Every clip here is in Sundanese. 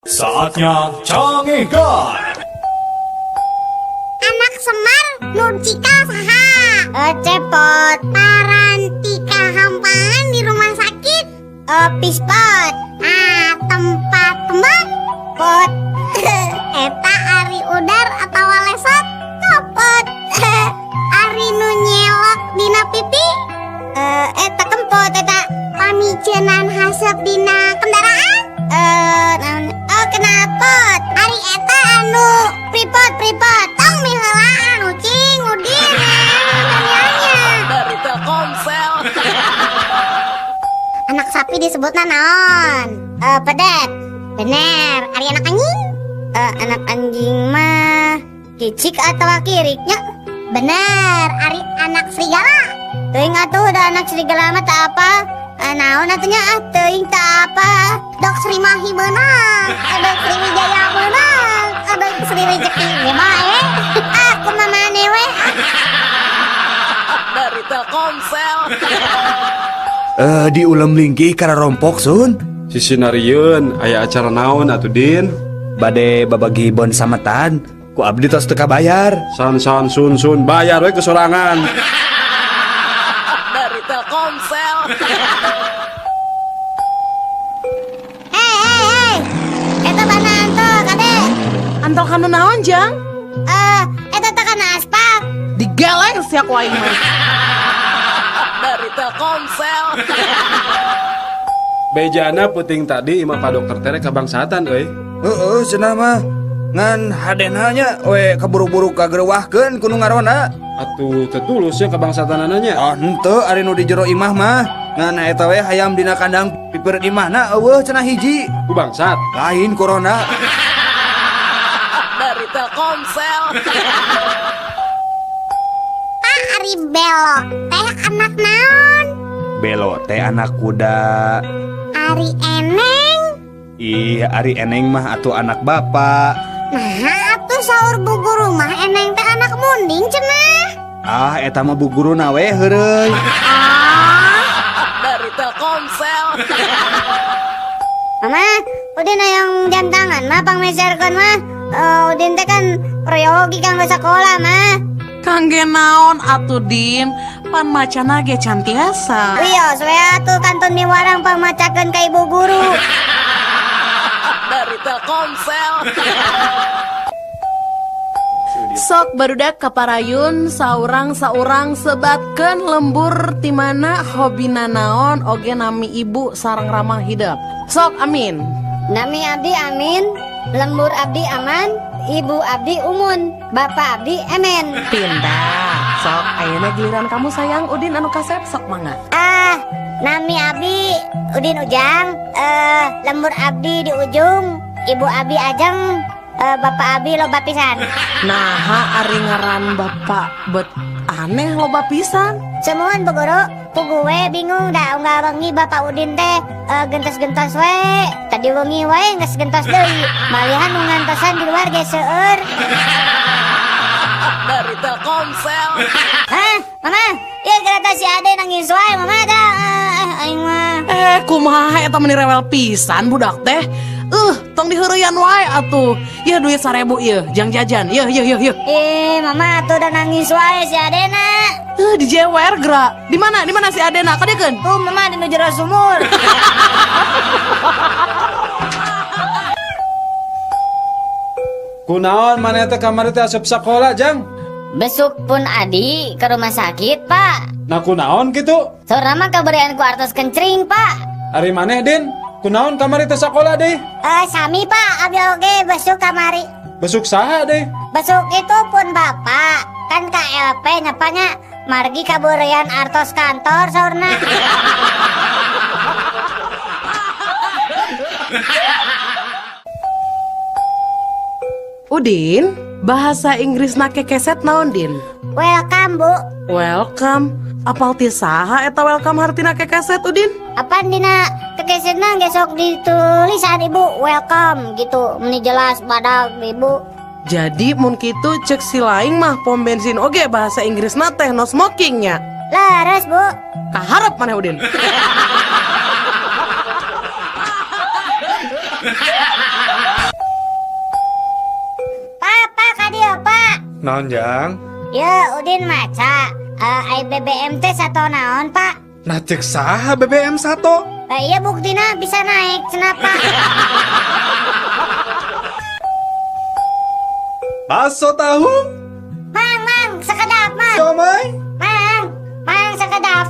Saatnya Cangehgar. Anak Semar nu cikal saha? Cepot. Paranti kahampangan di rumah sakit? Pispot. Ah, tempat tembak? Pot. Eta ari udar atau lesot? Copot. Ari nu nyelok dina pipi? Eta kempot eta. Pamiceunan haseup dina kendaraan? Naon? Oh, knalpot. Ari eta anu pripot pripot. Tong miheulaan ucing udin nanya. Dari Telkomsel. Anak sapi disebutna naon? Pedet. Bener. Ari anak anjing? Anak anjing mah kicik atau kiriknya? Bener. Ari anak serigala? Teuing atuh da anak serigala mah tak apa. Naon atuh nya, ah, teuing tak apa. Dok Sri Mahi meunang, dok Sri Wijaya meunang, dok Sri Rezeki ge bae. Ah, kumaha maneh we? Dari Telkomsel. Di ulem linggih kararompok, Sun. Sisi narieun aya acara naon atuh, Din? Bade babagi bon sametan. Ku abdi tos teu kabayar. San san sun sun, bayar we kesorangan. Dari Telkomsel. Hei, hei, hei. Eta bana anto, kade. Anto kanu naon, Jang? Eta teh kana aspak. Digeleng sia ku aing mah. Dari Telkomsel. Bejana peuting tadi imah Pak Dokter tere kabangsatan euy. Heeh, cenah mah. Ngan hadena nya we kaburu-buru kagerewahkeun ku nu ngaronda. Atuh teu tulus nya kabangsatanana nya. Ah, henteu ari nu di jero imah mah. Ngan eta we hayam dina kandang pipeureun imahna euweuh cenah hiji. Ku bangsat. Lain corona. Dari Telkomsel. Pak, ari belo teh anak naon? Belo teh anak kuda. Ari eneng? Ih, ari eneng mah atuh anak bapak. Nah, atuh saur bu guru mah eneng teh anak munding cenah. Ah, eta mah bu guruna we heureuy. Ah. Dari Telkomsel. Mama, Udin hayang jam tangan mah pangmeserkeun mah. Udin teh kan peryogi kanggo sekolah mah. Kangge naon atuh, Din? Pan macana ge can tiasa. Wios we atuh kantun miwarang pangmacakeun ka ibu guru. Dari Telkomsel. Sok barudak kaparayun saurang-saurang sebatkeun lembur ti mana, hobina naon, oge nami ibu sareng rama hidep. Sok, Amin. Nami abdi Amin, lembur abdi aman, ibu abdi umun, bapak abdi emen. Pindah. Sok, ayeuna giliran kamu, sayang. Udin anu kasep, sok mangga. Ah, nami abdi Udin Ujang, lembur abdi di ujung, ibu abdi Ajeng, bapak abdi loba pisan. Nah, ari ngaran bapak bet aneh loba pisan. Sumuhun, Bu Guru, puguh we bingung da unggal wengi bapak Udin teh gentos-gentos we. Tadi wengi wae geus gentos deui. Malihan nu ngantosan di luar ge seueur. Dari Telkomsel. Hah, Mama? Ieu gerata si Ade nangis wae, Mama dah. Aing mah. Eh, kumaha eta, meni rewel pisan budak teh. Tong diheureyan wae atuh. Yeuh, duit 1000 ieu, jang jajan. Yeuh, yeuh, yeuh, yeuh. Eh, Mama tuh udah nangis wae si Adena. Dijewer geura. Di mana? Di mana si Adena? Kadiekeun. Tuh, Mama, di nu jero sumur. Kunaon maneh teh kamari teh asup sakola, Jang? Besuk pun adi ke rumah sakit, Pak. Nah, kunaon kitu? Saurna mah kaberean ku artos kencring, Pak. Ari maneh, Din? Kunaon kamari teh sakola deh? Sami, Pak, abdi oge besuk kamari. Besuk saha deh? Besuk itu pun bapak. Kan KLP nyapanya margi kaberean artos kantor saurna. Udin, bahasa Inggrisna kekeset naon, Din? Welcome, Bu. Welcome. Apal ti saha eta welcome hartina kekeset, Udin? Apaan dina kekesetna ge sok ditulisan, Ibu, welcome gitu. Meni jelas badag, Ibu. Jadi mun kitu cek si laing mah pom bensin oge bahasa Inggrisna teh no smoking nya. Leres, Bu. Kaharep maneh, Udin. Naon jang? Ya Udin maca ai BBM teh sato naon Pak? Nah cek saha BBM sato? Iya buktina bisa naik cenah Pak. Bakso tahu? Mang, mang, sakedap mang. Siomay? Mang, mang sakedap.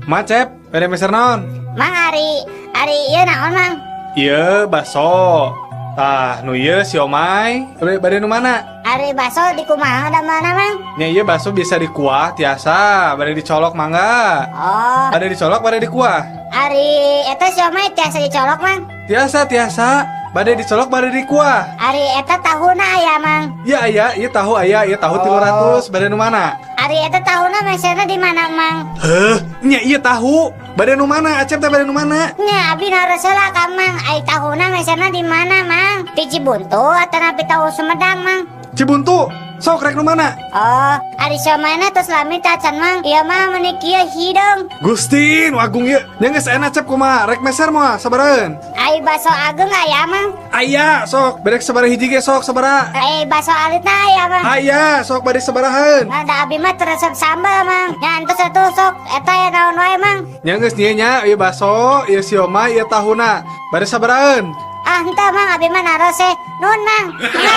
Macep, bade meser naon? Mang ari, ari ieu naon mang? Ieu bakso. Tah, nu ieu siomay. Bade nu mana? Ari bakso dikumaha damelna mang? Nya ieu bakso bisa dikuah tiasa, bade dicolok mangga. Oh. Bade dicolok bade dikuah. Ari eta siomay tiasa dicolok mang? Tiasa, tiasa. Bade dicolok bade dikuah. Ari eta tahuna aya mang? Iya aya, ieu tahu aya, ieu tahu 300, bade nu mana? Ari eta tahuna meserna di mana mang? Heuh, nya ieu tahu. Bade nu mana? Acep teh bade nu mana? Nya abi naros heula ka mang, ai tahuna meserna di mana mang? Di Cibuntu atanapi tahu Sumedang mang? Cibuntu. Sok rek nu mana? Oh, ari siomayna tos lami tacan mang. Ieu mah meuni kieu hideung. Gusti, nu agung ieu. Nya geus enak Cep kumaha? Rek meser moal sabaraheun? Ai baso ageung aya mang? Aya, sok. Berek sabaraha hiji ge sok sabaraha? Ai baso alitna aya mang? Aya, sok bade sabaraheun? Nah, da abi mah teu resep sambal mang. Nya entos atuh sok eta ya naon wae mang? Nya geus nya nya ieu baso, ieu siomay, ieu tahuna. Bade sabaraheun? Ah, henteu mang, abi mah naros eh. Nuhun mang. Mangga.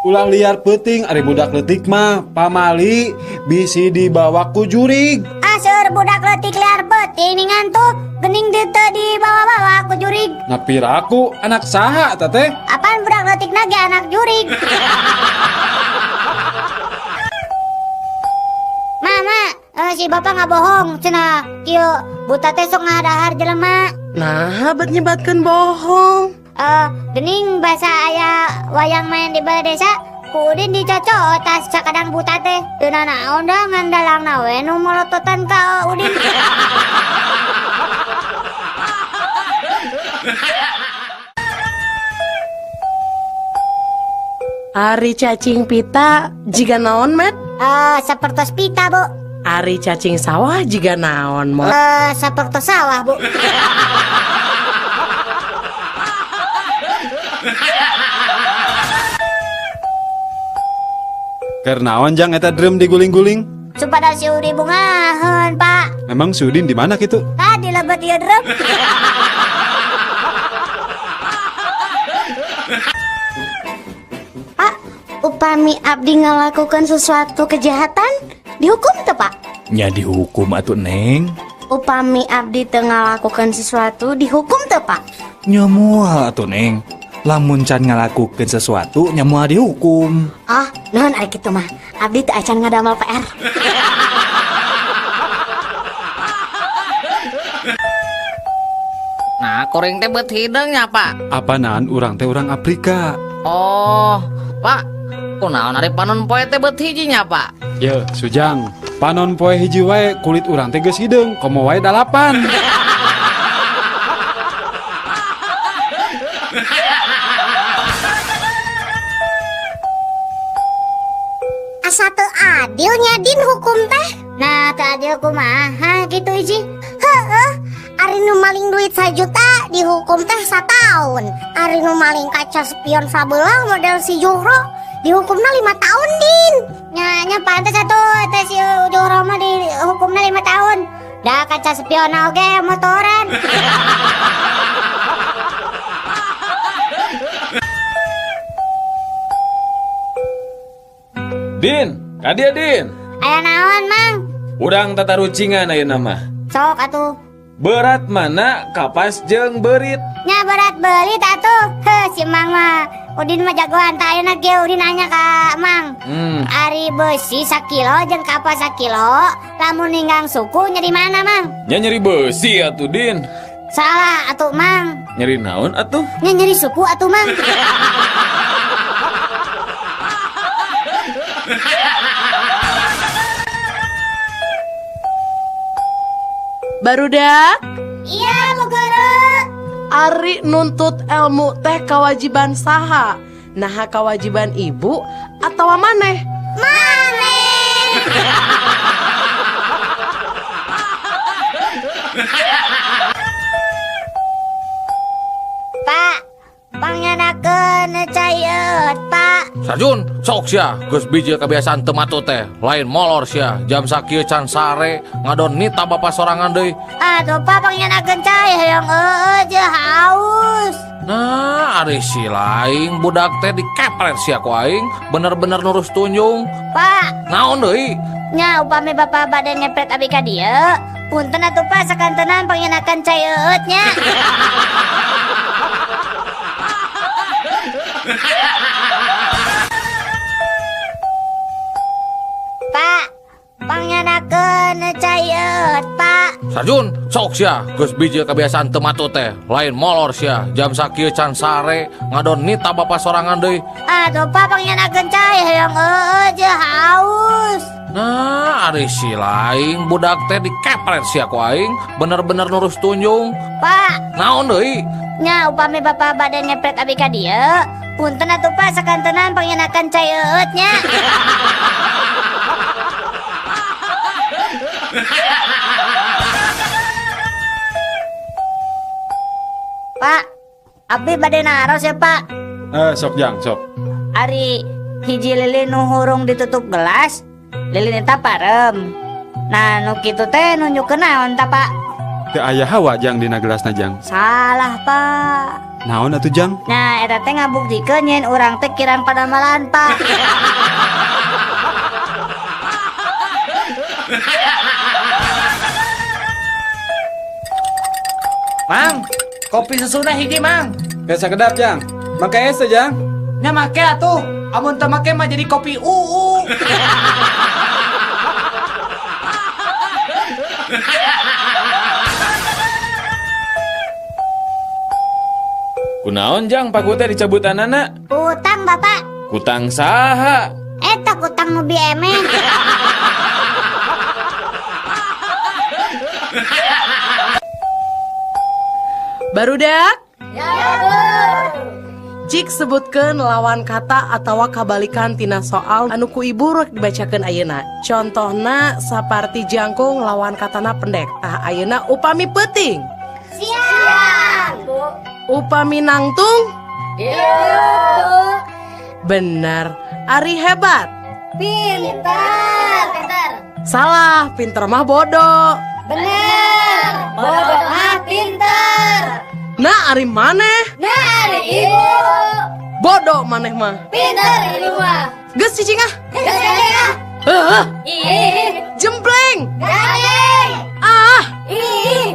Ulah liar peuting ari budak leutik mah pamali bisi dibawa ku jurig. Ah seueur budak leutik liar peuting ningan tuh geuning teu dibawa-bawa ku jurig. Nah piraku anak saha eta teh? Apaan budak leutikna ge anak jurig. Mama, si bapak ngabohong cenah kieu buta teh sok ngadahar jelema. Nah, bet nyebatkeun bohong. Gening basa aya wayang main di balai desa ku Udin dicocok tas sakadang buta teh. Teu nanaon da ngan dalangna we nu molototan ka Udin. Ari cacing pita jiga naon, Met? Sapertos pita, Bu. Ari cacing sawah jiga naon, Mot? Sapertos sawah, Bu. Keur naon jang eta drum diguling-guling? Supada si Udin bungaheun, Pak. Memang si Udin di mana kitu? Tah di lebet ieu drum. Pak, upami abdi ngalakukan sesuatu kejahatan, dihukum teu, Pak? Nya dihukum atuh, Neng. Upami abdi teu ngalakukan sesuatu, dihukum teu, Pak? Nya moal atuh, Neng. Lamun can ngalakukeun sesuatu nya moal dihukum. Ah, nuhun ari kitu mah. Abdi teu acan ngadamel PR. Nah, kuring teh beut hideung nya, Pak. Apanaan urang teh urang Afrika. Oh, Pak. Kunaon ari panon poe teh beut hiji nya, Pak? Ye, Sujang. Panon poe hiji wae kulit urang teh geus hideung, komo wae 8. Asa teu adil nya Din hukum teh. Nah, teu adil kumaha kitu Iji? Heueuh, ari nu maling duit 1 juta dihukum teh sataun. Ari nu maling kaca spion sabelah model si Juhro dihukumna 5 tahun, Din. Nya nya pantes atuh teh si Juhro mah dihukumna 5 tahun. Da kaca spion oge motoran. Din, kadia Din. Aya naon, Mang? Urang tatarucingan ayeuna mah. Sok atuh. Berat mana kapas jeung beurit? Nya berat beurit atuh. Heuh, si Mang mah. Udin mah jagoan tah ayeuna ge Udin nanya ka Mang. Ari beusi sakilo jeung kapas sakilo, lamun ninggang suku nyeri mana, Mang? Nya nyeri beusi atuh, Din. Salah atuh, Mang. Nyeri naon atuh? Nya nyeri suku atuh, Mang. Barudak? Iya, Bu Guru. Ari nuntut ilmu teh kewajiban saha? Naha kewajiban ibu atau maneh? Maneh. Pak, pangyanakeun cai eut, Pak. Sarjun, sok sia, geus bijil kebiasaan teu matut teh. Lain molor sia, jam sakieu can sare, ngadon nita bapa sorangan deui. Aduh, Pak, pangyanakeun cai hayang eueuh je haus. Nah, ari si laing budak teh dikepret sia ku aing, bener-bener nurus tunjung. Pak, Naon deui? Nya upami bapak bade ngepret abi ka dieu, punten atuh Pak sakantenan pangyanakeun cai eueut nya. Pak, pangyanakeun cai eueut, Pak. Sarjun, sok sia, geus bijil kebiasaan teu matut teh. Lain molor sia, jam sakieu can sare, ngadon nita bapa sorangan deui. Aduh, Pak, pangyanakeun cai hayang eueuh je haus. Nah, ari si laing budak teh dikepret sia ku aing, bener-bener nurus tunjung. Pak, Naon deui? Nya upami bapak bade ngepret abi ka dieu, punten atuh Pak sakantenan pangyanakeun cai eueut nya. Pak, abdi bade naros ya Pak. Eh, sok jang, sok. Ari hiji lilin nu hurung ditutup gelas, lilin eta parem. Nah, nu kitu teh nunjukkeun naon ta Pak? Teu aya hawa jang dina gelasna jang. Salah Pak. Naon atuh jang? Nah, eta teh ngabuktikeun nyen urang teh kirang padamalan Pak. Mang, kopi susuna hiji Mang. Biasa kedap jang. Make es teh, jang. Nya make atuh. Amun teu make mah jadi kopi uu. Kunaon jang paku teh dicabutanana? Utang Bapak. Kutang saha? Eta kutang nu biemeh. Barudak? Cik sebutkeun lawan kata atawa kabalikan tina soal anu ku ibu rek dibacakeun ayeuna. Contohna saparti jangkung lawan katana pendek. Tah ayeuna upami peuting. Siap. Upami nangtung? Iya. Bener. Ari hebat. Pinter. Pinter. Salah, pinter mah bodoh. Bener. Bodoh mah pinter. Nah, ari maneh? Nah, ari ibu. Bodoh maneh mah. Pinter ibu mah. Geus cicing ah. Geus cicing ah. Heuh. Ih. Jempleng. Garing. Ah. Ih.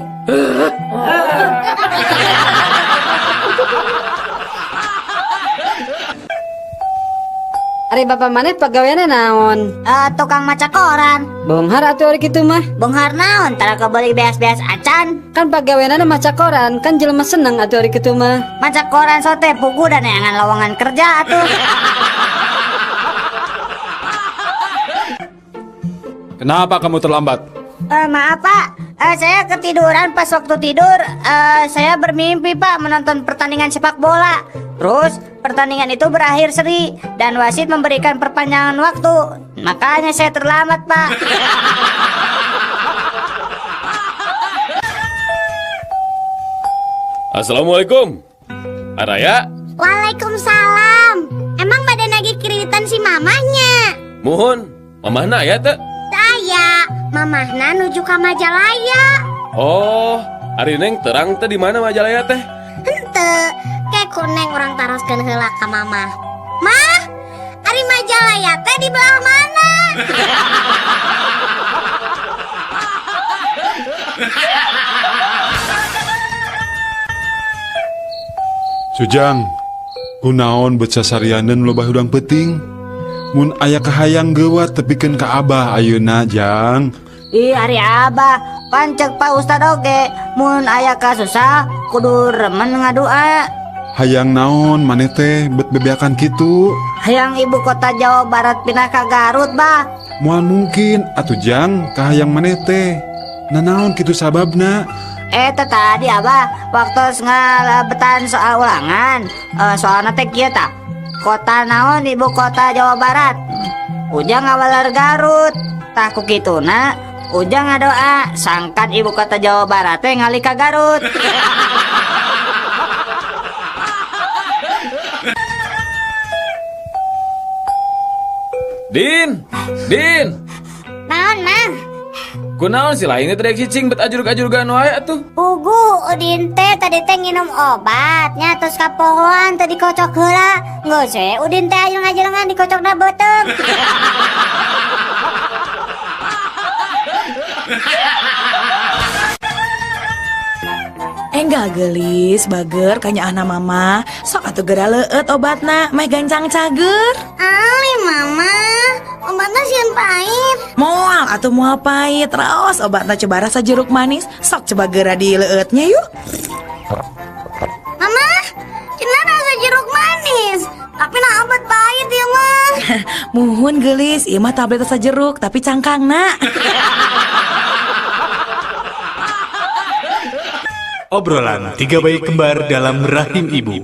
Ari bapak maneh pagaweanna naon? Tukang maca koran. Beunghar atuh ari kitu mah. Beunghar naon? Tara kabeli beas-beas acan. Kan pagaweanna maca koran, kan jelema seneng atuh ari kitu mah. Maca koran sote pugu dan neangan lowongan kerja atuh. Kenapa kamu terlambat? Maaf Pak, saya ketiduran pas waktu tidur. Saya bermimpi Pak menonton pertandingan sepak bola. Terus pertandingan itu berakhir seri dan wasit memberikan perpanjangan waktu. Makanya saya terlambat Pak. Assalamualaikum. Araya? Waalaikumsalam. Emang badan lagi kreditan si mamahnya? Muhun, mamahna aya teu? Saya, mamahna nuju ka Majalaya. Oh, ari Neng terang teh di mana Majalaya teh? Henteu, ke ku Neng urang taroskeun heula ka mamah. Mah, ari Majalaya teh di belah mana? Sujang, kunaon bet sasarianeun loba hudang peuting? Mun aya kahayang geuwat tepikeun ka Abah ayeuna jang. Ih, ari Abah, pancek Pak Ustad oge, mun aya kasusah kudu remen ngadua. Hayang naon maneh teh bet bebeakan kitu? Hayang ibu kota Jawa Barat pindah ka Garut, Bah. Moal mungkin atuh jang kahayang maneh teh. Nanaon kitu sababna? Eta tadi Abah waktu ngalebetan soal ulangan, soalna teh kieu tah. Kota naon ibu kota Jawa Barat? Ujang ngawaler Garut. Tah ku kituna Ujang ngadoa sangkan ibu kota Jawa Barat teh ngalih ka Garut. Din, Din. Naon, Mang? Kunaon si lainnya tadi cicing bet ajurug-ajurugan wae atuh. Pugu Udin teh tadi teh nginum obat nya terus kapohoan tadi kocok heula. Geus we Udin teh aya ngajelengan dikocokna beuteung. Enggak gelis, bager kanyaahna mama. Sok atuh geura leueut obatna, meh gancang cager. Ali mama, obatna sieun pahit. Moal atuh moal pahit, raos obatna coba rasa jeruk manis. Sok coba geura dileueutnya yuk. Mama, cenah rasa jeruk manis, tapi nah obat pahit ya mah. Muhun gelis, ieu mah tablet rasa jeruk tapi cangkangna. Obrolan tiga bayi kembar dalam rahim ibu.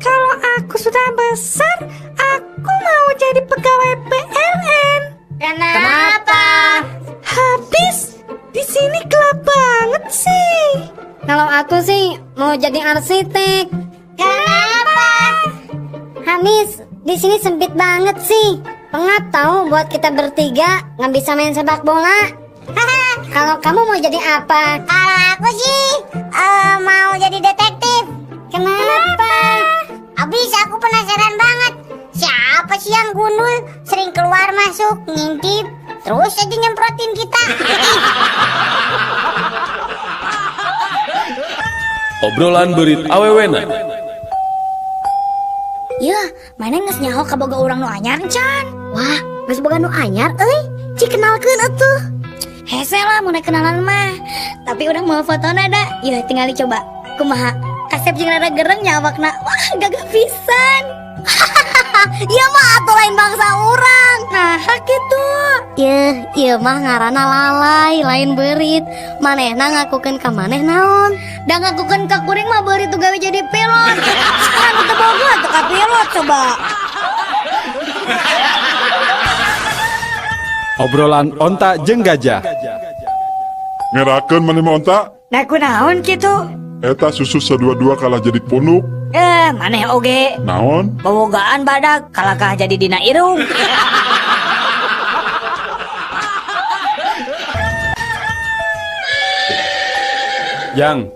Kalau aku sudah besar, aku mau jadi pegawai PLN. Kenapa? Habis di sini gelap banget sih. Kalau aku sih mau jadi arsitek. Kenapa? Hamis, di sini sempit banget sih. Pengap tahu buat kita bertiga nggak bisa main sepak bola. Kalau kamu mau jadi apa? Kalau aku sih mau jadi detektif. Kenapa? Abis aku penasaran banget. Siapa sih yang gundul sering keluar masuk ngintip terus aja nyemprotin kita. Obrolan beurit awewena. Yeuh, mana geus nyaho kaboga urang nu anyar can? Wah, geus boga nu anyar euy. Cik kenalkeun atuh. Hese lah mun kenalan mah. Tapi urang mau fotona da. Yeuh, tinggal dicoba. Kumaha? Kasep jeung rada gereng nya awakna. Wah, gagah pisan. Ieu mah atuh lain bangsa urang. Nah, kitu. Yeuh, ieu mah ngaranna lalai, lain beurit. Manehna ngakukeun ka maneh naon? Da ngakukeun ka kuring mah beurit tuh gawe jadi pilot. Sekarang teu boga tuh ka pilot coba. Obrolan onta jeung gajah. Ngerakeun maneh mah onta? Nah kunaon kitu? Eta susu sadua-dua kalah jadi punuk. Maneh oge. Naon? Bobogaan badak kalakah jadi dina irung. Jang,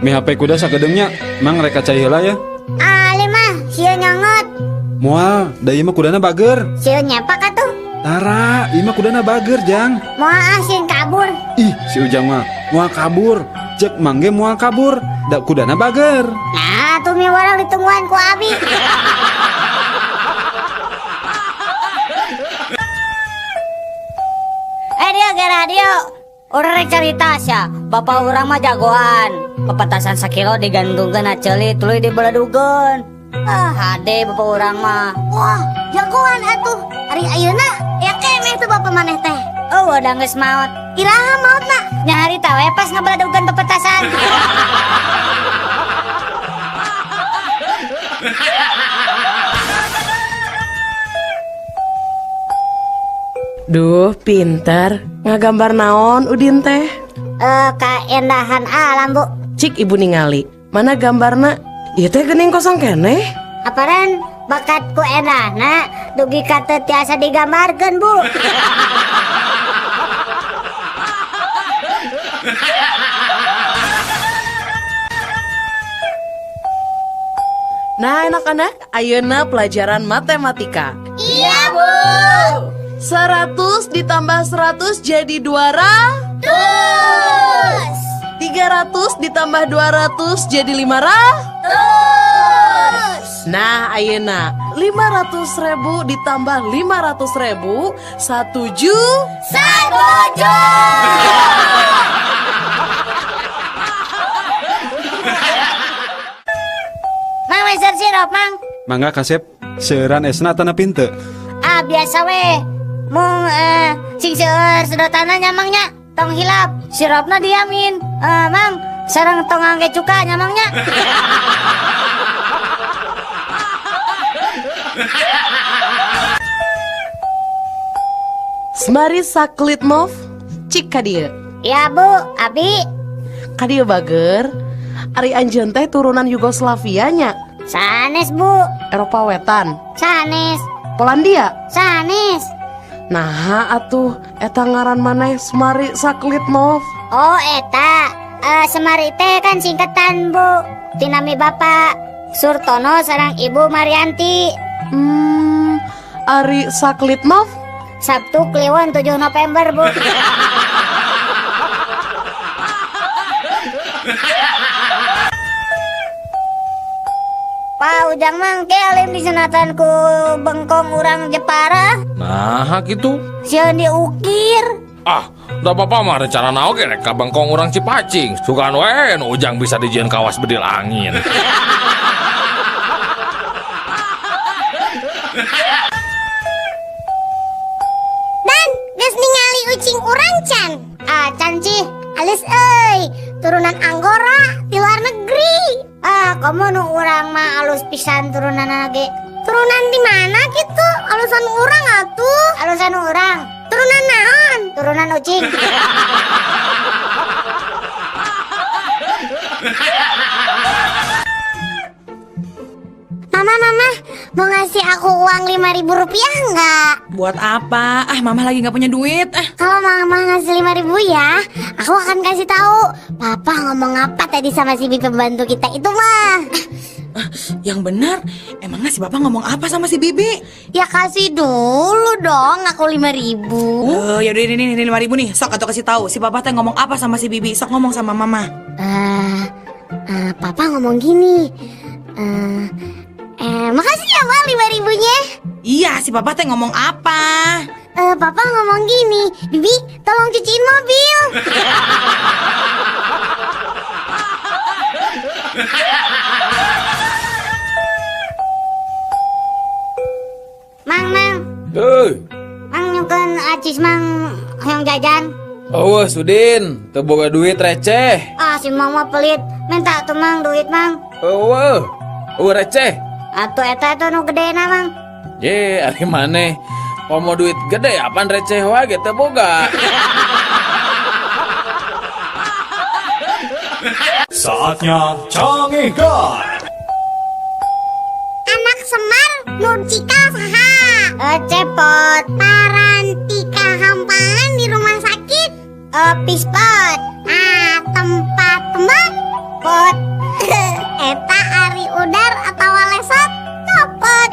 mi HP kuda sakedeungnya, mang rek cai heula ya. Ali mah sieun nyongot. Moal, da ieu mah kudana bager. Sieun nyepak atuh. Tara, ieu mah kudana bager, Jang. Moal ah sieun kabur. Ih, si Ujang mah moal kabur. Cek mangge moal kabur, da kudana bager. Nah, tuh mi warang ditungguan ku abi. Dia ge radio. Urang rek carita sia, bapak urang mah jagoan. Pepetasan sakilo digantungkeun na ceuli tuluy dibeledugeun. Ah, hade bapak urang mah. Wah, jagoan atuh. Ari ayeuna ya keneh tuh bapak maneh teh. Oh, udah geus maot. Iraha maotna? Nya harita we pas ngabeledugeun pepetasan. Duh, pinter. Ngagambar naon Udin teh? Kaendahan alam, Bu. Cik ibu ningali. Mana gambarna? Ieu teh geuning kosong keneh. Aparan bakat ku endahna dugi ka teu tiasa digambarkeun, Bu. Nah, anak-anak, ayeuna pelajaran matematika. Iya, Bu. 100 ditambah 100 jadi 200. 300 ditambah 200 jadi 500. Nah, ayeuna 500.000 ditambah 500.000 1 1 juta. Mang meser sirup, Mang. Mangga kasep, seueuran esna tanah pinte. Ah, biasa we. Mung sing seueur sedotanna nya Mang nya. Tong hilap, sirupna diamin. Mang, sareng tong ngangge cuka nya Mang nya. Semari Saklitmov, cik ka dieu. Ya Bu, abi. Ka dieu bager. Ari anjeun teh turunan Yugoslavia nya. Sanes Bu. Eropa Wetan. Sanes. Polandia. Sanes. Nah, atuh eta ngaran maneh Semari Saklitnov. Oh, eta. Semari teh kan singkatan, Bu. Tinami Bapak Surtono sareng Ibu Marianti. Ari Saklitnov? Sabtu Kliwon 7 November, Bu. Pak Ujang mah engke alim disunatan ku bengkong urang Jepara. Nah, gitu. Sieun diukir. Ah, da bapak mah rencana oge rek ka bengkong urang Cipacing. Sugan we nu Ujang bisa dijieun kawas bedil angin. Dan geus ningali ucing urang can. Ah, can cih. Alis euy, turunan Anggora di luar negeri. Ah, komo nu urang mah alus pisan turunanna ge. Turunan di mana gitu? Alusan urang atuh. Alusan urang. Turunan naon? Turunan ucing. Mama, mama, mau ngasih aku uang 5.000 rupiah nggak? Buat apa? Ah, mama lagi nggak punya duit. Ah. Kalau mama ngasih 5.000 ya, aku akan kasih tahu. Papa ngomong apa tadi sama si bibi pembantu kita itu mah? Yang benar, emangnya si bapak ngomong apa sama si bibi? Ya kasih dulu dong, aku 5.000. Oh, ya udah ini 5.000 nih. Sok atau kasih tahu si papa teh ngomong apa sama si bibi. Sok ngomong sama mama. Papa ngomong gini. Makasih ya, Ma, 5.000-nya. Iya, si papa teh ngomong apa? Papa ngomong gini, Bibi, tolong cuciin mobil. Mang, mang. Hei. Mang nyukeun acis mang hayang jajan. Eueuh, Sudin, teu boga duit receh. Ah, si mang mah pelit. Minta tuh mang duit mang. Eueuh. Eueuh receh. Atuh eta tuh nu gedena mang. Ye, ari maneh komo duit gede apaan receh wae ge teu boga. Saatnya Canggihkan. Anak Semar nu cikal saha? Cepot. Parantika hampangan di rumah sakit? Pispot. Ah, tempat tembak? Pot. Eta ari udar atau lesot? Copot.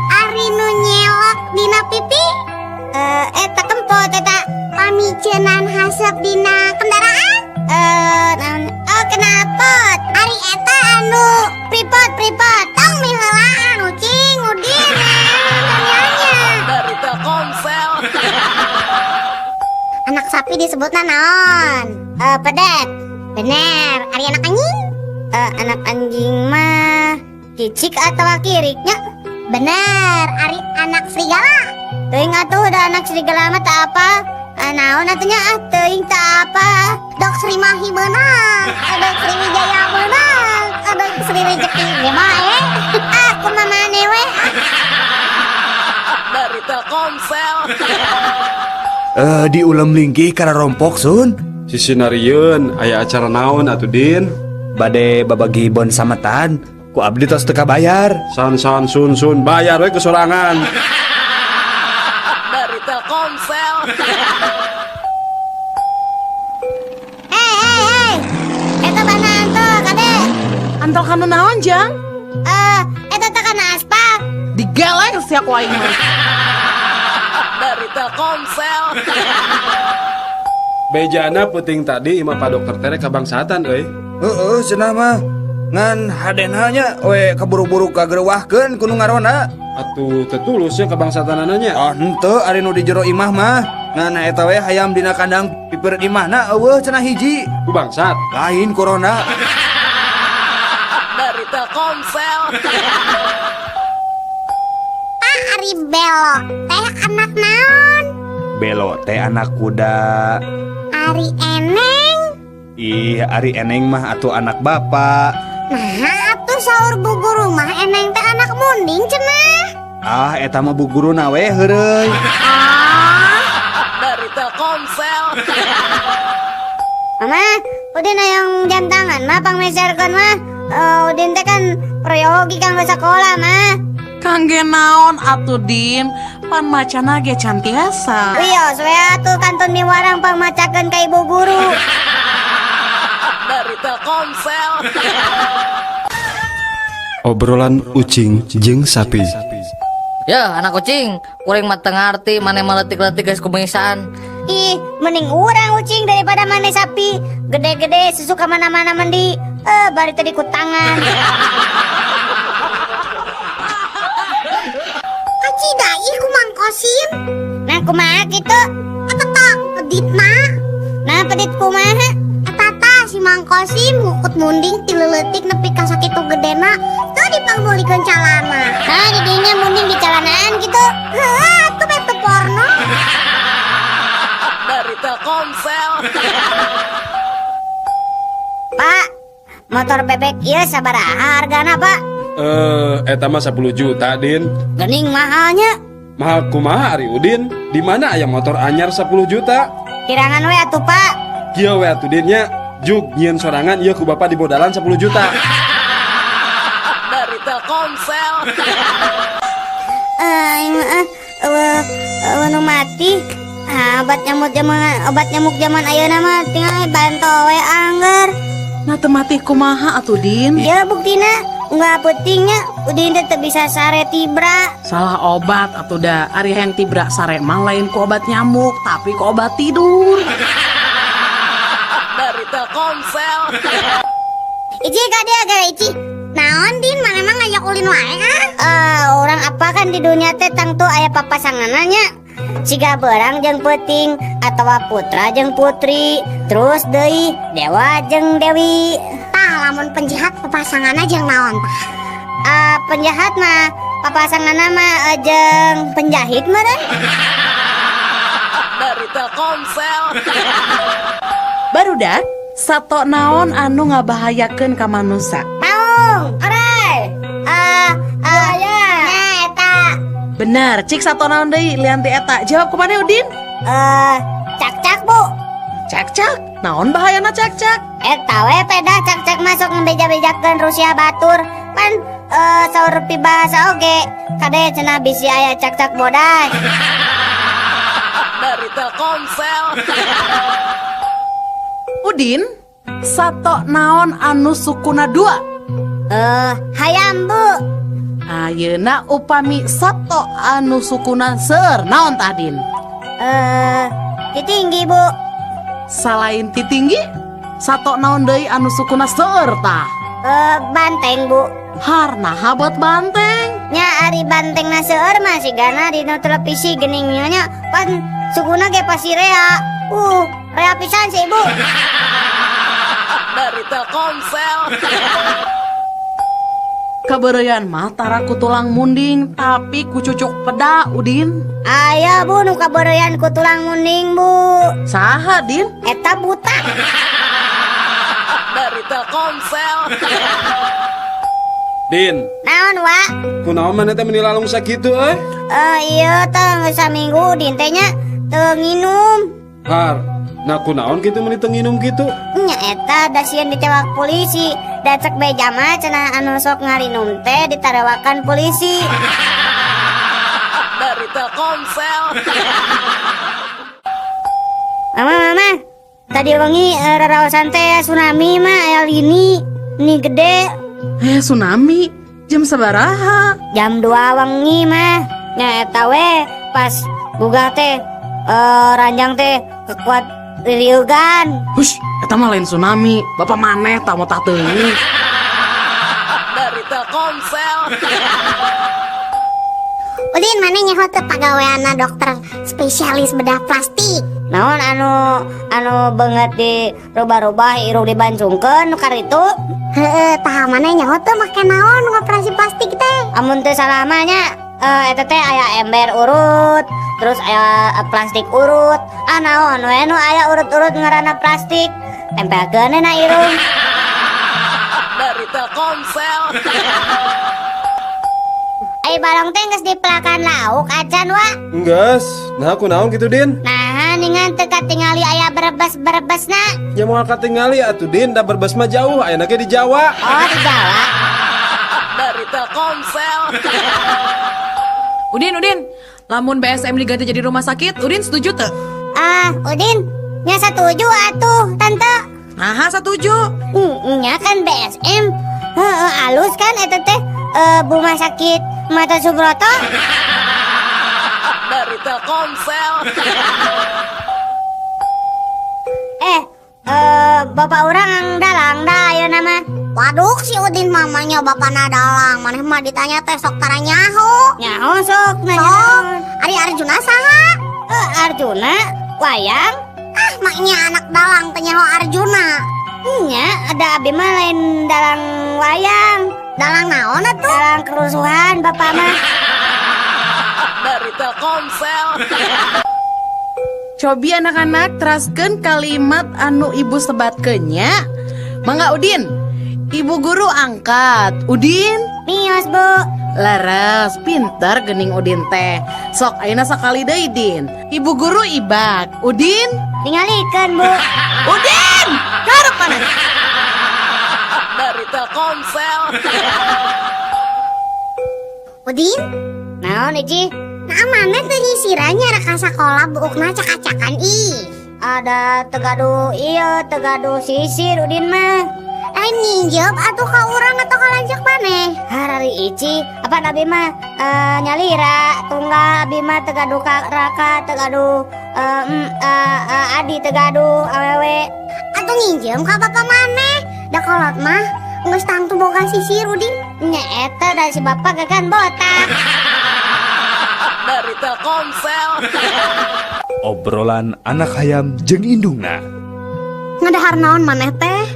Ari nu nyelok dina pipi? Eta kempot eta. Pamicenan hasep dina kendaraan? Naon? Oh, knalpot. Ari eta anu pripot, pripot. Tong miheulaan ucing udin. Nanyanya. Dari Telkomsel. Anak sapi disebutna naon? Pedet. Bener. Ari anak anjing? Anak anjing mah cicik atau kiriknya? Bener. Ari anak serigala. Teuing atuh da anak serigala mah tak apa. Naon atunya ah teuing tak apa. Dok Sri Mahi meunang, Dok Sri Wijaya meunang, Dok Sri Rezeki ge mah eh. Aku mah maneh we. Dari Telkomsel. Di ulem linggih kana rompok sun. Sisinarieun aya acara naon atuh Din? Bade babagi bon sametan, ku abdi tos teu kabayar. San san sun sun bayar we kesorangan. Dari Telkomsel. Hei hei hei. Eta bana antel kade. Antel kana naon jang? Eta teh kana aspal. Digeleng sia ku aing mah. Dari Telkomsel. Bejana peuting tadi imah Pak Dokter tere kabangsatan euy. Heeh, cenah mah. Ngan hadena nya we kaburu-buru kagerewahkeun ku nu ngaronda. Atuh teu tulus nya kabangsatanana nya. Ah, henteu ari nu di jero imah mah. Ngan eta we hayam dina kandang pipireun imahna eueuh cenah hiji. Ku bangsat. Lain corona. Dari Telkomsel. Ah, ari Belo teh anak naon? Belo teh anak kuda. Ari Eneng. Ih, ari Eneng mah atuh anak bapak. Nah, atuh saur bu guru mah Eneng teh anak munding cenah. Ah, eta mah bu guruna we heureuy. Ah. Dari Telkomsel. Mama, Udin hayang jam tangan mah pangmeserkeun mah. Udin teh kan proyogi kanggo sakola mah. Kangge naon atuh Din, pan macana ge can tiasa. Wios we atuh kantun miwarang pangmacakeun ka ibu guru. Dari Telkomsel. Obrolan ucing jeung sapi. Ya, anak kucing, kuring mah teu ngarti maneh mah leutik-leutik geus kumisan. Ih, mending urang ucing daripada maneh sapi. Gede-gede susu ka mana-mana mandi. Eh, bari tadi ku tangan. Kacida ih ku Mang Kosim. Nah, kumaha kitu? Eta tah peditna. Nah, pedit kumaha? Eta tah si Mang Kosim ngukut munding ti leutik nepi ka sakitu gedena teu dipangmeulikeun calana. Nah, di dinya munding di calanaan gitu. Heuh, atuh beh teu porno. Dari Telkomsel. Pak, motor bebek ieu sabaraha hargana, Pak? Eh, eta mah 10 juta, Din. Gening mahalnya. Mahal kumaha ari Udin? Di mana aya motor anyar 10 juta? Kirangan we atuh, Pak. Kieu we atuh Din nya. Jug nyieun sorangan ieu ku bapak dibodalan 10 juta. Dari Telkomsel. Aing mah eueuh eueuh nu mati. Ah, obat nyamuk zaman ayeuna mah tinggal banto we angger. Nah, teu mati kumaha atuh Din? Ya buktina nggak pentingnya Udin teh teu bisa sare tibra. Salah obat atuh da. Ari hayang tibra sare mah lain ku obat nyamuk, tapi ku obat tidur. Dari Telkomsel. Ici ka dia gara Ici. Naon Din, maneh mah ngajak ulin wae ah? Eh, orang apa kan di dunia teh tangtu aya papasanganna. Siga berang jeung peuting atawa putra jeung putri, terus deui dewa jeung dewi. Tah lamun penjahat papasanganna jeung naon tah? Penjahat mah papasanganna mah jeung penjahit meureun. Dari Telkomsel. Barudak, sato naon anu ngabahayakeun ka manusa? Maung, orai. Buaya. Nah, eta. Bener, cik sato naon deui lian ti eta? Jawab kumaha Udin? Cakcak, Bu. Cakcak? Naon bahayana cakcak? Eta we pedah cakcak masuk ngebeja-bejakeun Rusia batur. Pan saur pibahasa oge. Kade cenah bisi aya cakcak bodas. Dari Telkomsel. Udin, sato naon anu sukuna dua? Hayam, Bu. Ayeuna upami sato anu sukuna seueur naon tah Din? Titinggi, Bu. Salain titinggi, sato naon deui anu sukuna seueur tah? Banteng, Bu. Harnaha buat banteng? Nya ari banteng na seueur mah sigana di nu televisi geuning nya pan sukuna ge pasti rea. Rea pisan sih, Bu. Dari Telkomsel. Kabeureuyan mah tara ku tulang munding tapi ku cucuk peda Udin. Aya Bu nu kabeureuyan ku tulang munding, Bu. Saha Din? Eta buta. Dari Telkomsel. Din, Naon, Wa? kunaon maneh teh meuni lalung sakitu euy? Ieu teh geus saminggu Udin teh nya teu nginum. Har, nah kunaon kitu meuni teu nginum kitu? Nya eta da sieun ditewak polisi. Da cek beja mah cenah anu sok ngarinum teh ditarewakan polisi. Dari Telkomsel. Mama, mama, tadi wengi raraosan teh tsunami mah aya lini, ni gede. Tsunami? Jam sabaraha? Jam 2 wengi mah. Nya eta we pas gugah teh ranjang teh kekuat ririugan. Hush, eta mah lain tsunami. Bapak maneh tah mau tah teuing. Dari Telkomsel. Udin maneh nyaho teu pagaweanna dokter spesialis bedah plastik? Naon anu beungeut di rubah-rubah irung dibancungkeun nu karitu? Heeh, tah maneh nyaho teu make naon ngoperasi plastik teh? Amun teu salah mah nya eta teh aya ember urut, terus aya plastik urut. Ah naon we nu aya urut-urut ngaranna plastik. Tempelkeun na irung. Dari Telkomsel. Ai balong teh geus dipelakan lauk acan wa. Enggeus, nah kunaon kitu Din? Nah, ningan teu katingali aya berebes-berebesna. Ya moal katingali atuh Din, da berbes mah jauh, ayeuna ge di Jawa. Oh, di Jawa. Dari Telkomsel. Udin, Udin, lamun BSM diganti jadi rumah sakit, Udin setuju teu? Ah, Udin, nya setuju atuh, Tante. Nah, setuju. Nya kan BSM. Heeh, alus kan eta teh rumah sakit Mata Subroto. Dari Telkomsel. Bapak urang dalang dah ayeuna mah. Waduh, si Udin mamanya bapana dalang. Maneh mah ditanya teh sok tara nyaho. Nyaho sok nanya. Sok. Ari Arjuna saha? Arjuna wayang. Ah, maknya anak dalang teh nyaho Arjuna. Nya, ada abi mah lain dalang wayang. Dalang naon atuh? Dalang kerusuhan bapak mah. Dari Telkomsel. Cobi anak-anak teraskeun kalimat anu ibu sebatkeun nya. Mangga Udin. Ibu guru angkat. Udin? Mios, Bu. Leres, pinter gening Udin teh. Sok ayeuna sakali deui Din. Ibu guru ibak. Udin? Ningalikeun, Bu. Udin! Karep mana? Dari Telkomsel. Udin? Naon, Ici? Nah, mana teu nyisirannya reka sakola buukna cak-cakan ih. Ada tegadu iya, tegadu sisir Udin mah. Lain nginjep atuh ka urang atau ka lanceuk maneh? Harari Ici, apa abi mah nyalira tunggal abi mah tegadu ka raka tegadu adi tegadu awewe. Atuh nginjem ka bapak maneh? Da kolot mah geus tangtu boga sisir Udin. Nya eta da si bapak gagan botak. Dari Telkomsel. Obrolan anak hayam jeung indungna. Ngadahar naon maneh teh?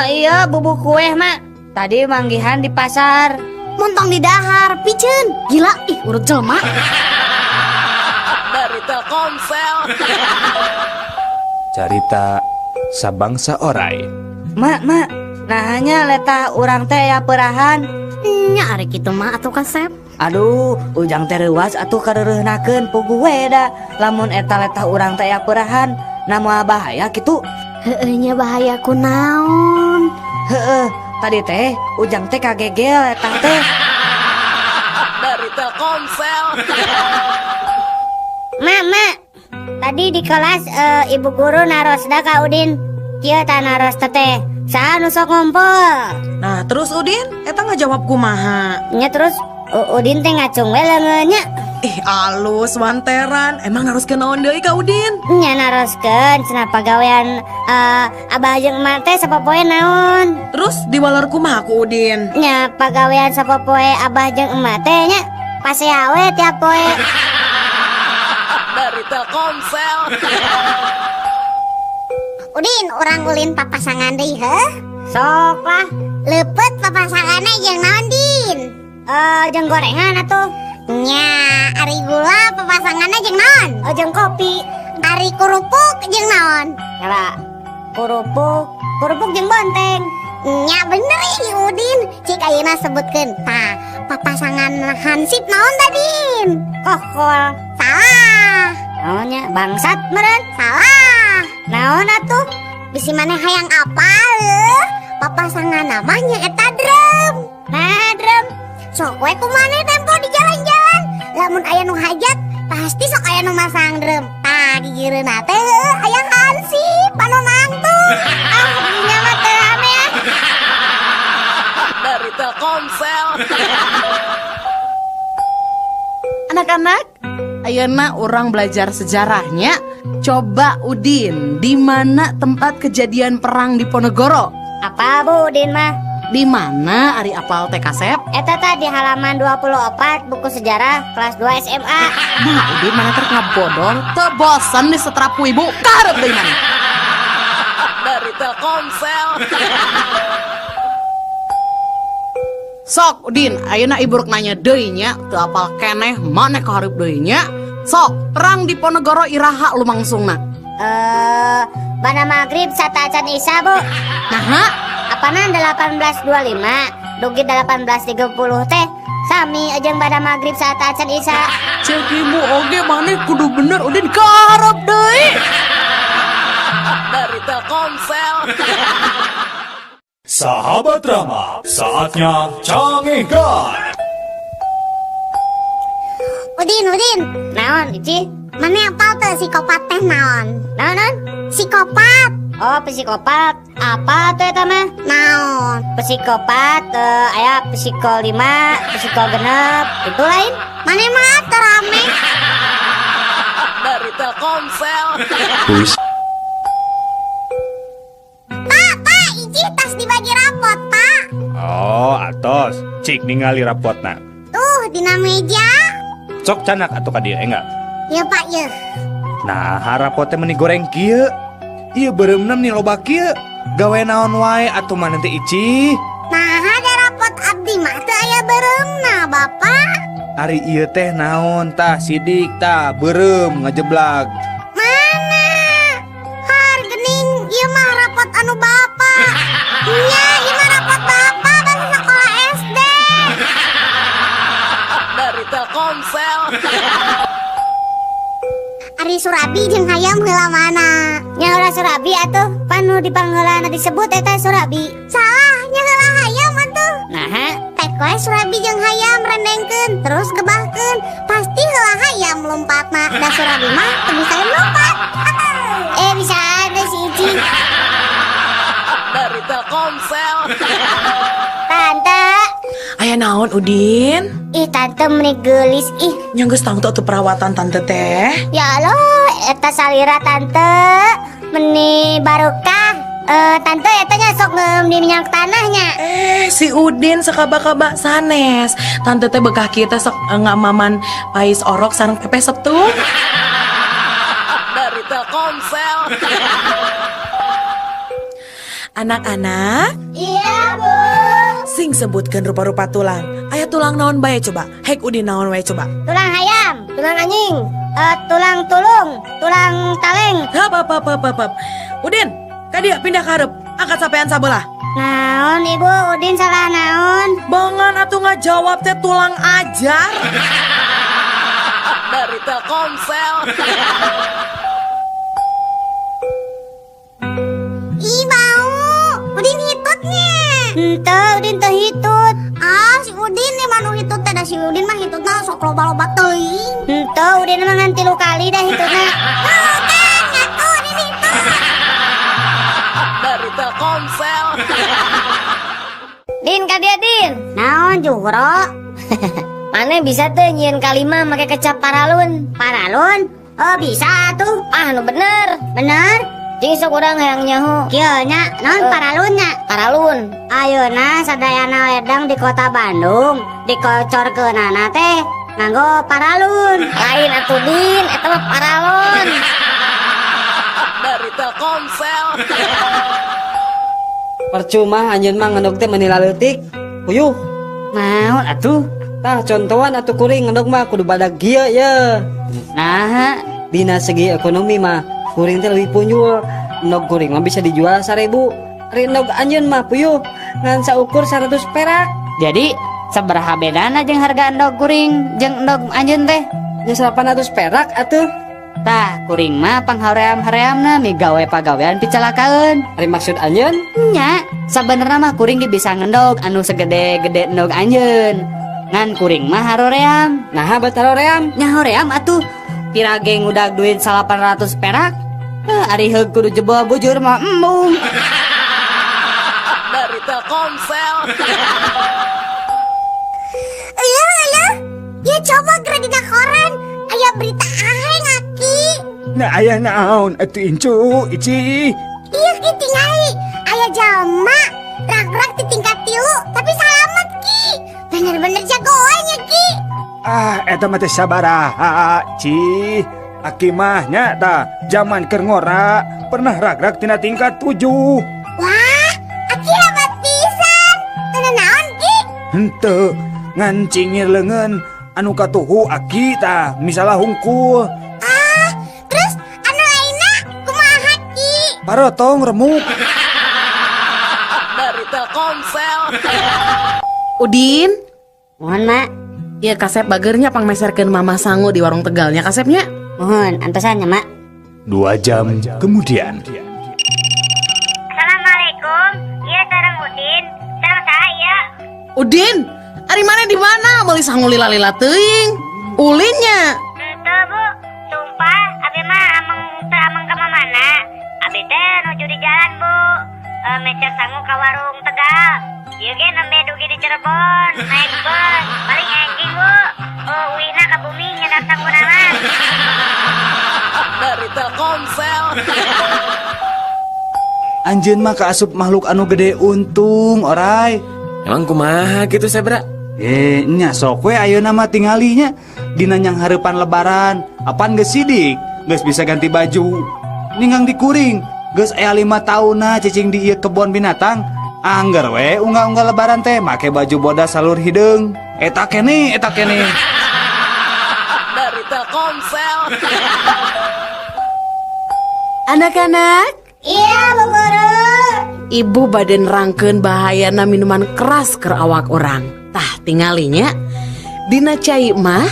Iya bubuk kue mak. Tadi manggihan di pasar. Montong di dahar, piceun. Gila, ih urut jelema. Dari Telkomsel. Carita sabangsa orai. Mak, mak, nah hanya letah urang teh ya perahan. Nya ari kitu mah atuh kasep. Aduh, ujang teh reuas atuh kareureunahkeun puguh we da. Lamun eta letah urang teh ya perahan, na moal bahaya kitu. Heueuh nya bahaya kunaon? Heueuh, tadi teh ujang teh kagegel letah teh. Dari Telkomsel. Mak, mak, tadi di kelas ibu guru naros da ka Udin. Kieu tah naros teh. Saha nu sok ngumpul? Nah, terus Udin, eta ngajawab kumaha? Nya terus Udin teh ngacung we leungeun nya. Ih, alus wanteran. Emang naroskeun naon deui ka Udin? Nya naroskeun cenah pagawean abah jeung emak teh sapopoe naon. Terus diwaler kumaha ku Udin? Nya pagawean sapopoe abah jeung emak teh nya pasea we tiap poe. Dari Telkomsel. Udin, urang ulin papasangan deui heuh? Sok lah. Leupeut papasanganna jeung naon, Din? Jeung gorengan atuh. Nya, ari gula papasanganna jeung naon? Oh, jeung kopi. Ari kerupuk jeung naon? Nyala. Kerupuk jeung bonteng. Nya bener ih Udin. Cik ayeuna sebutkeun. Tah, papasangan hansip naon tadin? Kokol. Salah. Naonnya bangsat meureun? Salah. Naon atuh? Bisi maneh hayang apal eueuh? Papasangan namanya eta drum. Nah, drum. Sok we ku maneh tempo di jalan-jalan. Lamun aya nu hajat, pasti sok aya nu masang drum. Tah, gigireunna teh heueuh aya hansip anu nangtung. Ah, dinya mah teu rame ah. Dari Telkomsel. Anak-anak, ayeuna urang belajar sejarahnya. Coba Udin, di mana tempat kejadian perang Diponegoro? Apa Bu Udin mah? Di mana ari apal teh kasep? Eta tah di halaman 24 buku sejarah kelas 2 SMA. Nah, Udin mana teh ngabodor, teu bosen disetrap ku ibu, karep deui mana? Dari Telkomsel. Sok Udin, ayeuna ibu rek nanya deui nya, teu apal keneh maneh kahareup deui nya. Sok, perang Diponegoro iraha lumangsungna? Bana maghrib satacan isya, Bu. Naha? Apana 1825 dugi 1830 teh sami jeung bada maghrib satacan isya. Cek ibu oge maneh kudu bener Udin kaharep deui. Dari Telkomsel. Sahabat Rama, saatnya cangehgar. Udin, Udin. Naon, Ici? Mana apal teu psikopat teh naon? Naon, naon? Psikopat. Oh, psikopat. Apa tuh eta mah? Naon? Psikopat, aya psiko 5, psiko 6, itu lain. Mana mah teu rame. Dari Telkomsel. Puisi. Pak, Pak, Ici tas dibagi rapot, Pak. Oh, atos. Cik ningali rapotna. Tuh, dina meja. Sok canak atuh ka dieu enggak? Ya, Pak, ya. Nah, rapotnya meni goreng kieu. Ieu beureumna meni loba kieu. Gawe naon wae atuh maneh teh Ici? Nah, ada rapot abdi mah teu aya beureumna, Bapak. Ari ieu teh naon tah sidik tah beureum ngajeblag. Mana? Har gening ieu mah rapot anu Bapak. Nya, ieu mah rapot Bapak basa sekolah SD. Dari Telkomsel. Ari Surabi jeung hayam heula mana? Nya heula Surabi atuh, pan nu dipangheulana disebut eta Surabi. Salah, nya heula hayam atuh. Naha? Pek we Surabi jeung hayam rendengkeun terus gebahkeun, pasti heula hayam lompatna. Da Surabi mah teu bisa lompat. Bisa ada si Ici. Dari Telkomsel. Tante. Aya naon Udin? Ih tante meni geulis ih. Nya geus tangtu atuh perawatan tante teh. Ya Allah, eta salira tante meni barokah. Tante eta nya sok ngeum di minyak tanahnya. Si Udin sakaba-kaba sanes. Tante teh bekah kieu teh sok ngamaman pais orok sareng pepes setu. Dari Telkomsel. Anak-anak. Iya, Bu. Sing sebutkan rupa-rupa tulang. Aya tulang naon bae coba? Hek Udin naon wae coba? Tulang hayam, tulang anjing, tulang tulung, tulang taleng. Hap, hap, hap, hap, hap, hap. Udin, ka dieu pindah ka hareup. Angkat sampean sabelah. Naon Ibu, Udin salah naon? Bongan atuh ngajawab teh tulang ajar. Dari Telkomsel. Ih, bau. Udin hitutnya. Henteu, Udin teu hitut. Ah, si Udin nih mah nu hitut teh, da si Udin mah hitutna sok loba-loba teuing. Henteu, Udin mah ngan 3 kali dah hitutna. Tuh kan, ngaku Udin hitut. Dari Telkomsel. Din, ka dieu, Din. Naon Juhro? Mane bisa teu nyieun kalima make kecap paralun? Paralun? Oh, bisa tuh. Ah, nu bener. Bener? Jeung sok urang hayang nyaho. Kieu nya, naon paralun nya? Paralun. Ayeuna sadayana ledeng di kota Bandung dikocorkeunana teh nganggo paralun. Lain atuh Din, eta mah paralon. Dari Telkomsel. Percuma anjeun mah ngendog teh meuni laleutik. Puyuh. Naon atuh? Tah contohan atuh kuring ngendog mah kudu badag kieu ye. Naha? Dina segi ekonomi mah kuring teh leuwih punjul. Endog kuring mah bisa dijual 1000. Ari endog anjeun mah puyuh ngan saukur 100 perak. Jadi sabaraha bedana jeung harga endog kuring jeung endog anjeun teh? Nya 800 perak atuh. Tah kuring mah panghaream-hareamna migawe pagawean picalakaeun. Ari maksud anjeun? Nya, sabenerna mah kuring ge bisa ngendog anu segede-gede endog anjeun. Ngan kuring mah haroream. Naha bet haroream? Nya hoream atuh. Pira ge ngudag duit 800 perak. Ari heug kudu jebol bujur mah embung. Dari Telkomsel. Iya, iya. Ya coba geura dina koran. Aya berita aheng aki. Nah, aya naon atuh incu, Ici. Iya ki tingali. Aya jalma rak-rak di tingkat 3 tapi salamet ki. Bener-bener jagoannya ki. Ah, eta mah teh sabaraha, Ci. Aki mah nya tah zaman keur ngora pernah rak-rak tina tingkat 7. Wah, aki hebat pisan. Teu naon ki? Henteu, ngan cingir leungeun anu katuhu aki tah misalah hungkul. Ah, terus anu lainna kumaha ki? Parotong remuk. Dari Telkomsel. Udin. Mohon, Mak. Iya, kasep bagernya pangmeserkeun mama sangu di warung Tegalnya kasepnya. Mohon, antosan ya, Mak. 2 jam kemudian. Assalamualaikum. Iya, sareng Udin. Udin, ari maneh di mana? Meuli sangu lila-lila teuing. Ulinnya. Teu, Bu. Sumpah, abi mah ameng teu ameng ka mana. Abi teh nuju di jalan, Bu. Meser sangu ka warung Tegal. Ieu ge nembe dugi di Cirebon, naik bus. Paling enjing, Bu. Oh, uihna ka bumi nyedak sanguna mah. Dari Telkomsel. Anjeun mah kaasup makhluk anu gede untung, orai. Emang kumaha gitu, Sebra? Eh, nya sok we ayeuna mah tingalinya dina nyang hareupan lebaran. Apan geus sidik, geus bisa ganti baju. Ninggang dikuring, geus aya 5 taunna cicing di ieu kebon binatang. Angger we unggal-unggal lebaran teh make baju bodas salur hideung. Eta keneh, eta keneh. Dari Telkomsel. Anak-anak. Iya, Bu Guru. Ibu bade nerangkeun bahayana minuman keras keur awak urang. Tah tingalinya dina cai mah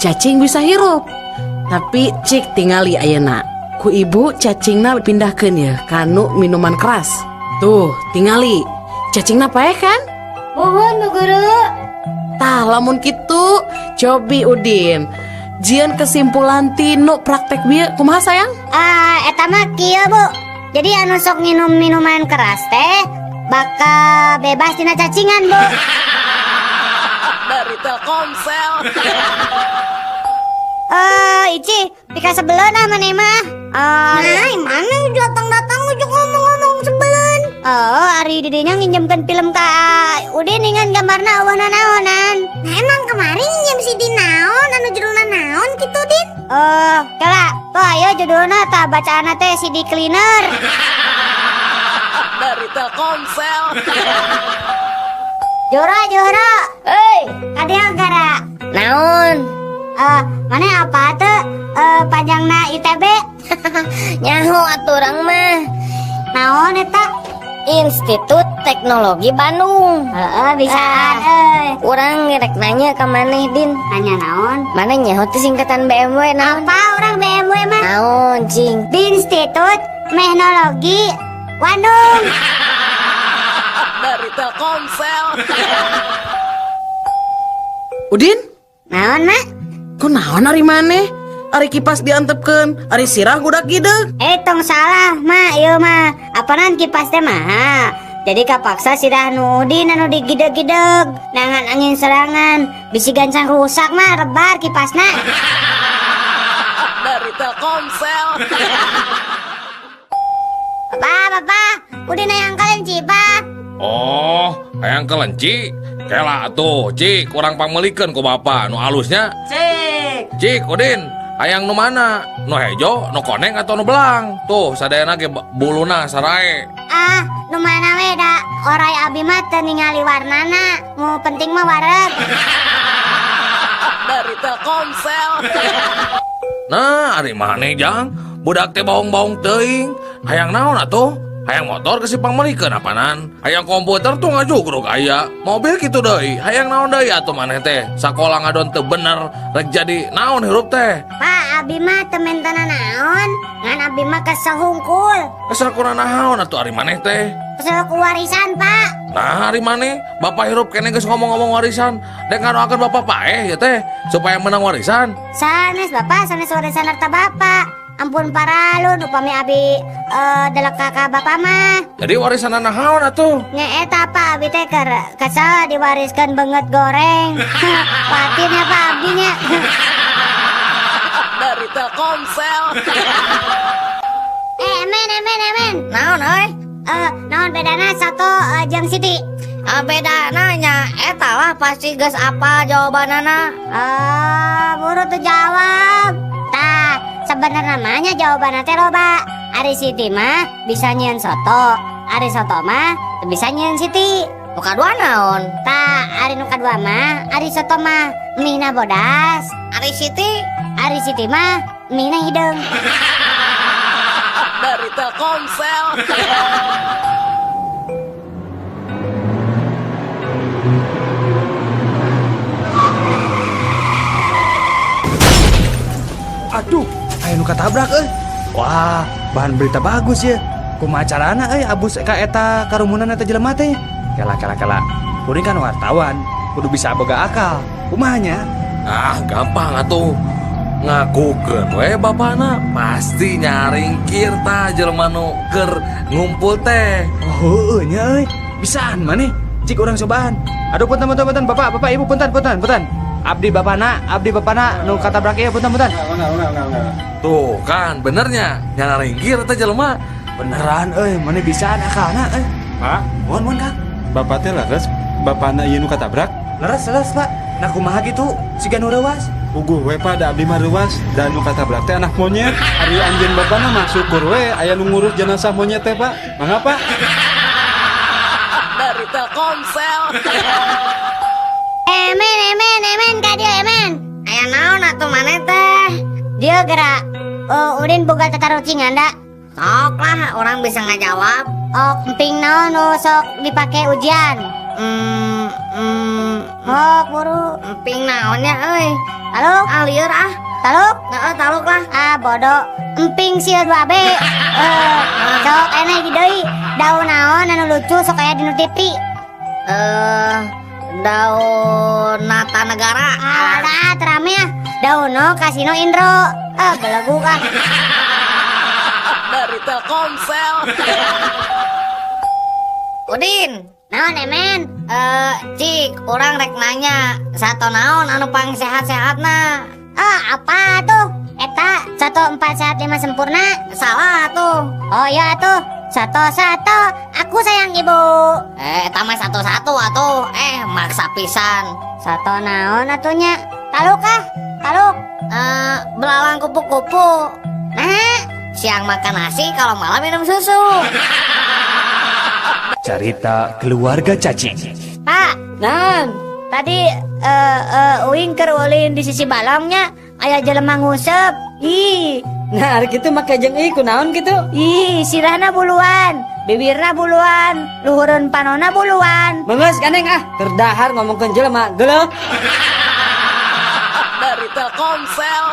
cacing bisa hirup. Tapi cik tingali ayeuna. Ku ibu cacingna pindahkeun ya kanu minuman keras. Tuh, tingali. Cacingna paeh kan? Muhun, Bu Guru. Tah, lamun kitu cobi Udin. Jieun kesimpulan tinu praktek bieu kumaha sayang? Ah, eta mah kieu, Bu. Jadi anu sok nginum minuman keras teh bakal bebas tina cacingan, Bu. Dari Telkomsel. Ici, pika sebeleun ah maneh mah. Nah, mana datang-datang ujuk ngomong-ngomong sebeleun. Oh, ari didinya nginjemkeun film ka Udin dengan gambarna eueuh nanaonan. Nah, emang kemarin nginjem si Din naon anu judulna naon kitu, Din? Oh, kala. Tuh ayo judulna tah bacaanna teh CD Cleaner. Dari Telkomsel. Joro, Joro. Hei, kadieu gara. Naon? Mana apa tuh? Panjangna ITB? Nyaho atuh urang mah. Naon eta? Institut Teknologi Bandung. Heeh, bisaan euy. Urang rek nanya ka maneh, Din. Nanya naon? Maneh nyaho teh singkatan BMW naon? Apa urang BMW mah? Naon, cing? Institut Teknologi Bandung. Dari Telkomsel. Udin? Naon, Mak? Ku naon ari maneh? Ari kipas diantepkeun, ari sirah gudak gideug. Tong salah, Mak, ieu mah. Apanan kipas teh mahal. Jadi kapaksa sirah nu Udin anu digideg-gideg. Nangan angin serangan, bisi gancang rusak mah rebar kipasna. Dari Telkomsel. Bapak, bapak, Udin hayang kelenci, Pak. Oh, hayang kelenci? Kela atuh, Cik, kurang pangmelikeun ku bapak nu alusnya. Cik. Cik, Udin, hayang nu mana? Nu hejo, nu koneng atau nu belang? Tuh, sadayana ge buluna sarae. Ah, nu mana we da orai abi mah teu ningali warnana. Nu penting mah wareg. Dari Telkomsel. Nah, ari maneh jang, budak teh baong-baong teuing. Hayang naon atuh? Hayang motor ke si pangmelikeun apanan? Hayang komputer tuh ngajugruk aya. Mobil kitu deui. Hayang naon deui atuh maneh teh? Sakola ngadon teu bener, rek jadi naon hirup teh? Pak, abi mah teu mentana naon, ngan abi mah kesel hungkul. Kesel kuna naon atuh ari maneh teh? Kesel ku warisan, Pak. Nah, ari maneh, bapak hirup keneh geus ngomong-ngomong warisan. Dek ngadoakeun bapak paeh ya teh supaya menang warisan. Sanes bapak, sanes warisan harta bapak. Ampun paralun upami abi delek ka bapak mah. Jadi warisan naon atuh? Nya eta Pak, abi teh keur kesel diwariskeun beungeut goreng. Patin ya Pak abdi nya. Dari Telkomsel. Emen, emen, emen. Naon euy? Naon bedana soto jeung Siti? Bedana nya eta lah pasti geus apa jawabanana. Buru tuh jawab. Tah, sebenarnya namanya jawabanna teh loba. Ari Siti mah bisa nyieun soto, ari soto mah teu bisa nyieun Siti. Nu kadua naon? Tah, ari nu kadua mah ari soto mah mihna bodas. Ari Siti? Ari Siti mah mihna hideung. Dari Telkomsel. Aduh, aya nu katabrak euy. Wah, bahan berita bagus ya. Kumaha carana euy abus ka eta karumunan eta jelema teh? Kela kela kela. Kuring kan wartawan, kudu bisa boga akal. Kumaha nya? Ah, gampang atuh. Ngakukeun we bapana pasti nyaringkir tah jelema nu keur ngumpul teh. Oh, heueuh nya euy. Bisaan maneh. Cik urang cobaan. Aduh, punten, punten, punten, Bapak, Bapak, Ibu, punten, punten, punten. Abdi bapana nu katabrak ieu, punten, punten. Tuh kan benernya nyaringkir teh jelema. Beneran euy, maneh bisaan akalna euy. Pak, Mohon, mohon, Kang. Bapak teh leres bapana ieu nu katabrak? Leres, leres, Pak. Nah, kumaha gitu? Siga nu reuwas. Puguh we, Pak, da abdi mah reuwas da nu katabrak teh anak monyet. Ari anjeun bapana mah syukur we aya nu ngurus jenazah monyet teh, Pak. Mangga, Pak. Dari Telkomsel. Emen, emen, emen, ka dieu, emen. Aya naon atuh maneh teh? Dieu gerak. Oh, Udin boga tatarucingan da. Sok lah, urang bisa ngajawab. Oh, emping naon nu sok dipake ujian? Hmm. Buru. Emping naonnya euy? Taluk? Ah, lieur ah. Taluk? Heeh, taluk lah. Ah, bodoh. Emping sieun 2B. Eh, sok enak di deui. Daun naon anu lucu sok aya di TV? Eh, daun nata negara. Ah, dah terame ah. Daun no kasino Indro. Ah, belegu ah. Dari Telkomsel. Udin. Naon, emen? Eh, cik, urang rek nanya, sato naon anu pang sehat-sehatna? Ah, apa tuh? Eta satu empat sehat lima sempurna. Salah tuh. Oh iya tuh. Satu satu. Aku sayang ibu. Eh, eta mah satu-satu atuh. Eh, maksa pisan. Satu naon atunya? Taluk ah? Taluk. Eh, belalang kupu-kupu. Nah, siang makan nasi, kalau malam minum susu. Carita keluarga cacing. Pak, Nan, tadi uing keur ulin di sisi balongnya aya jelema nguseup. Ih, nah ari kitu make jeung ieu kunaon kitu? Ih, sirahna buluan, bibirna buluan, luhureun panona buluan. Mengeus gandeng ah, keur dahar ngomongkeun jelema geuleuh. Dari Telkomsel.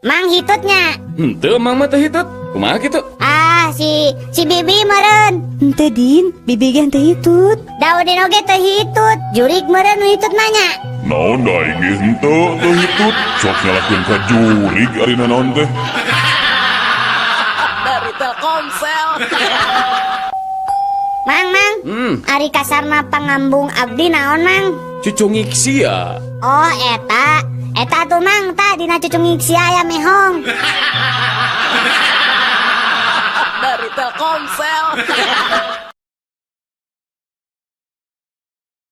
Mang hitutnya. Henteu, Mang mah teu hitut. Kumaha kitu? Ah, si si Bibi meureun. Henteu, Din, Bibi ge henteu hitut. Daudin oge teu hitut. Jurik meureun nu hitut nanya. Naon da aing ge henteu teu hitut. Sok nyalahkeun ka jurig ari naon teh. Dari Telkomsel. Mang, Mang. Ari kasarna pangambung abdi naon, Mang? Cucungik sia. Oh, eta. Eta tuh, Mang, ta dina cucungik sia aya mehong. Dari Telkomsel.